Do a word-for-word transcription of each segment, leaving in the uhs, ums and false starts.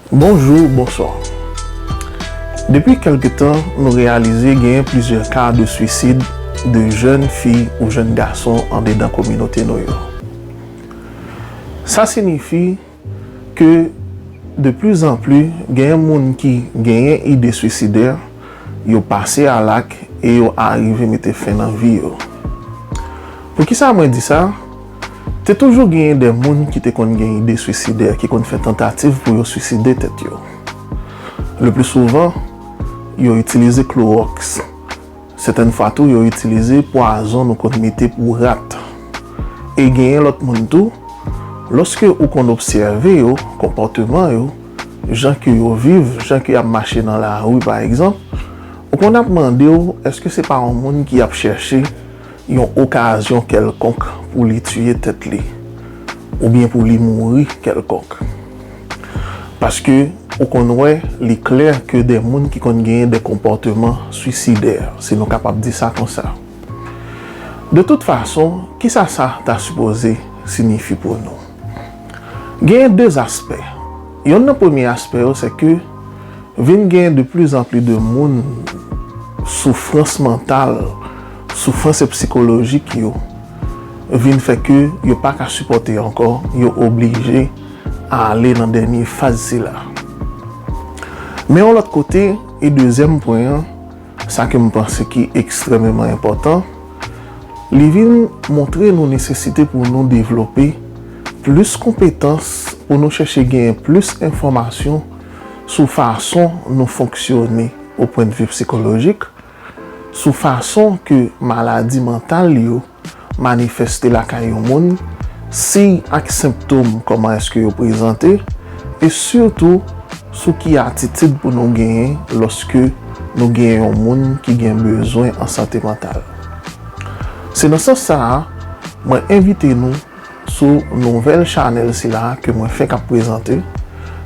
Bonjou, bonswa. Depi kèlke tan, nou reyalize genyen plizyè ka de swisid de jèn fi ou jèn gason andedan kominote nou yo. Sa siyifi ke de pli zan pli genyen moun ki genyen ide swisidè, yo pase a lak e yo arive mete fen nan vi yo. Poukisa mwen di sa? Te toujou genyen de moun ki te konn gen ide swisidè, ki konn fè tantativ pou yo swiside tèt yo. Le pli souvan, yo itilize klowòks. Sètèn fwa tou, yo itilize pwazon nou konn mete pou rat. E genyen lòt moun tou, lòske ou konn obsève yo, konpòteman yo, jan ke yo viv, jan ke y ap mache nan lari, pa egzanp, ou konn ap mande w, èske se pa yon moun ki ap chèche yon okazyon kèlkonk pou li tiye tèt li, oubyen pou li mouri kèlkonk? Paske ou konn wè, li klè ke de moun ki konn genyen de konpòteman swisidè, si nou kapab di sa konsa. De tout fason, kisa sa ta sipoze siyifi pou nou? Genyen de aspè. Yonn nan premye aspè yo, se ke vin gen de pli zan pli de moun, soufrans mantal, soufrans sikolojik yo vin fè ke yo pa ka sipòte ankò, yo oblije ale nan dènye faz sila. Men yon lòt kote, e dezyèm pwen an, sa ke m panse ki ekstrèmeman enpòtan, li vin montre nou nesesite pou nou devlope plis konpetans, pou nou chèche genyen plis enfòmasyon sou fason nou fonksyone o pwennvi sikolojik, sou fason ke maladi mantal yo manifeste lakay yon moun, siy ak senptòm, kòman èske yo prezante, e sitou sou ki atitid pou nou genyen lòske nou genyen yon moun ki gen bezwen an sante mantal. Se nan sans sa a, mwen envite nou sou nouvèl chanèl sila ke mwen fenk ap prezante,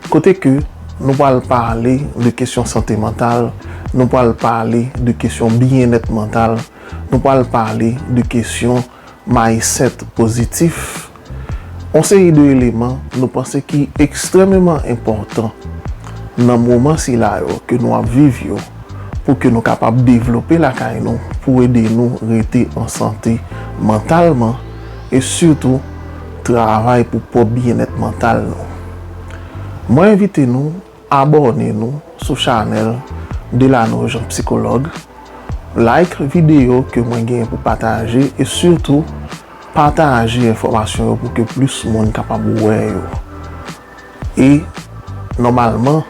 kote ke nou pral pale de kesyon sante mantal, nou pral pale de kesyon byennèt mantal, nou pral pale de kesyon mindset pozitif, yon seri de eleman nou panse ki ekstrèmeman enpòtan nan moman sila yo ke nou ap viv yo, pou ke nou kapab devlope lakay nou, pou ede nou rete an sante mantalman, e sitou travay pou pwòp byennèt mantal nou. Mwen envite nou abòne nou sou chanèl Delano Jean Psychologue, like videyo ke mwen genyen pou pataje, e sitou pataje enfòmasyon yo pou ke plis moun kapab wè yo. E nòmalman,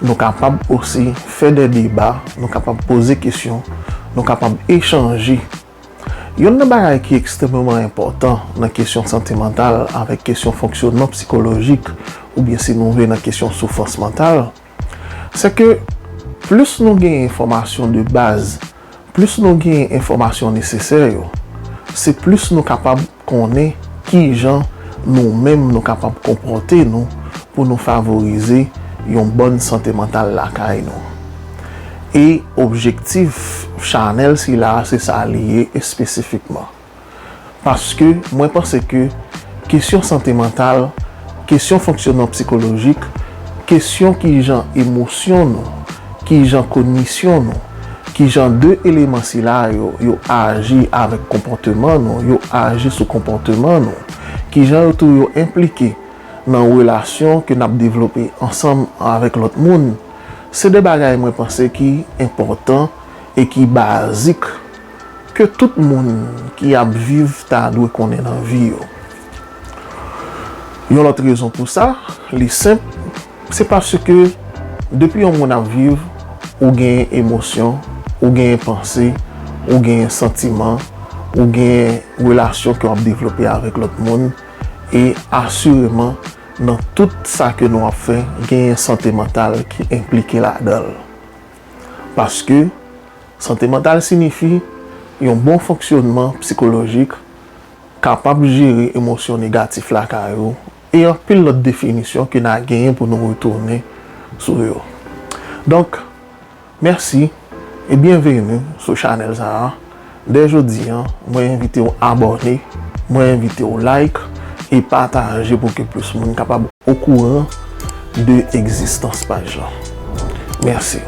nou kapab osi fè de deba, nou kapab poze kesyon, nou kapab echanje. Yonn nan bagay ki ekstrèmeman enpòtan nan kesyon sante mantal avèk kesyon fonksyonman sikolojik, oubyen si nou vle nan kesyon soufrans mantal, se ke plis nou gen enfòmasyon de baz, plis nou gen enfòmasyon nesesè yo, se plis nou kapab konnen kijan nou menm nou kapab konpòte nou pou nou favorize yon bòn sante mantal lakay nou. E objektif chanèl sila a, se sa li ye espesifikman. Paske mwen panse ke kesyon sante mantal, kesyon fonksyonman sikolojik, kesyon kijan emosyon nou, kijan kognisyon nou, kijan de eleman sila yo, yo aji avèk konpòteman nou, yo aji sou konpòteman nou, kijan yo tou yo enplike nan relasyon ke n ap devlope ansanm avèk lòt moun, se de bagay mwen panse ki enpòtan e ki bazik ke tout moun ki ap viv ta dwe konnen nan vi yo. Yon lòt rezon pou sa, li senp, se paske depi yon moun ap viv, ou genyen emosyon, ou genyen panse, ou genyen santiman, ou genyen relasyon ke w ap devlope avèk lòt moun, e asireman, nan tout sa ke nou ap fè, genyen sante mantal ki enplike ladan l. Paske sante mantal siyifi yon bon fonksyonman sikolojik, kapab jere emosyon negatif lakay ou, e anpil lòt definisyon ke n a genyen pou nou retounen sou yo. Donk, mèsi e byenveni sou chanèl sa a. Dè jodi a, mwen envite w abòne, mwen envite w like e pataje pou ke plis moun kapab okouran de egzistans paj lan. Mèsi.